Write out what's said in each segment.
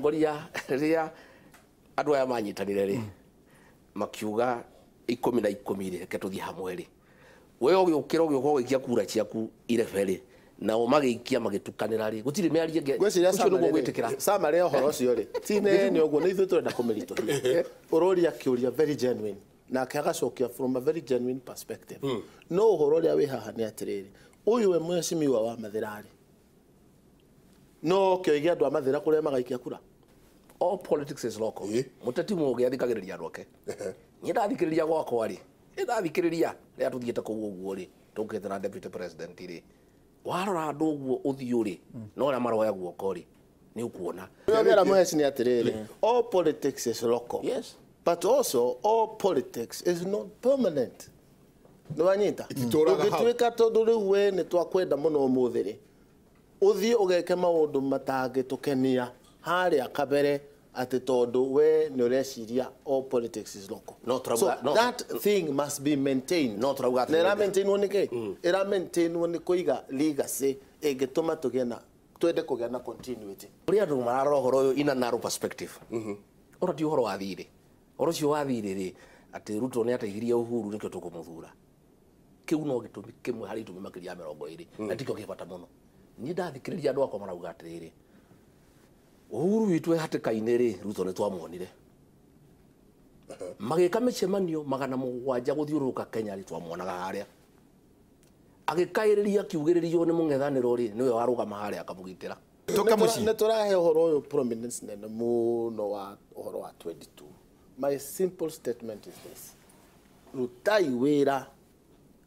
Atongoria, rĩrĩa andũ aya manyitanire rĩ, makiuga 10 na 10 rĩ, reke tũthiĩ hamwe rĩ, we ũgĩũkĩra, ũgĩũka, ũgĩikia kura ciaku irebe rĩ, nao magĩikia magĩtukanĩra rĩ, gũtirĩ mĩario ĩngĩ. Ngwĩciria Ũcio nĩguo gwĩtĩkĩra. Summary ya ũhoro ũcio rĩ, ti nene ũguo, nĩ ithuĩ tũrenda kũmĩritũhia. Ũroria kĩũria very genuine, nake agacokia from a very genuine perspective, no ũhoro ũrĩa wĩ haha nĩ atĩrĩrĩ, ũyũ we mheshimiwa wa Mathĩra rĩ, no kĩoige andũ a Mathĩra kũrĩa magaikia kura. All politics is local. Mũteti mũgĩ athikagĩrĩria andũ ake. Niĩ ndathikĩrĩria gwakwa rĩ, niĩ ndathikĩrĩria rĩrĩa tũthiĩte kũu ũguo rĩ, tũkĩte na deputy president rĩ, warora andũ ũguo ũthiũ rĩ, no ũrĩa maroya guoko rĩ, nĩ ũkuona. Ũrĩa mũheci nĩ atĩrĩrĩ, all politics is local, but also all politics is not permanent. Nĩ wanyita? Ititũraga hau. Ũngĩtuĩka tondũ rĩu we nĩ twakwenda mũno ũmũthĩ rĩ, ũthiĩ ũgeke maũndũ matangĩtũkenia harĩa kabere, atĩ tondũ we nĩ ũreciria all politics is local. No tũrauga- So no. that thing must be maintained. No tũrauga Na atĩrĩrĩ. ĩra maintainwo nĩ kĩ? Ĩra maintainwo nĩ kũiga legacy ĩngĩtũma tũgĩe na, twende kũgĩa na continuity. Kũrĩ andũ mararora ũhoro ũyũ in a narrow perspective. Ona ti ũhoro wa thirĩ, ũhoro ũcio wa thirĩ rĩ, atĩ Ruto nĩ ateithirie Uhuru nĩkĩo tũkũmũthura, kĩu no gĩtũmi kĩmwe harĩ itũmi makĩria ya 20, na tikĩo kĩ bata mũno. Niĩ ndathikĩrĩria andũ akwa marauga atĩrĩrĩ, Uhuru witũ e hatĩka-inĩ rĩ, Ruto nĩ twamuonire magĩka mĩcemanio 700 gũthiũrũrũka Kenya rĩ, twamuonaga harĩa agĩkaĩrĩria akiugĩrĩrio nĩ mũng'ethanĩro rĩ, nĩwe warũgama harĩa akamũgitĩra. Tũke mũciĩ. Nĩ tũrahe ũhoro ũyũ prominence nene mũno wa ũhoro wa 22. My simple statement is this: rutai wĩra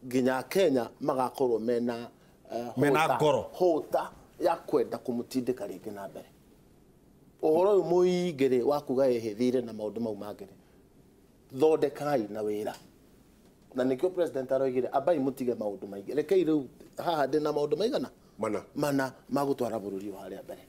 nginya Kenya magakorwo mena Mena ngoro. Hũta ya kwenda kũmũtindĩka rĩngĩ na mbere. Ũhoro ũyũ mũingĩ rĩ, wa kuga ĩhĩ thirĩ na maũndũ mau mangĩ rĩ, thondekai na wĩra, na nĩkĩo president aroigire ambai mũtige maũndũ maingĩ, rekei rĩu haha ndĩna maũndũ maigana Mana. mana magũtwara bũrũri ũyũ harĩa mbere.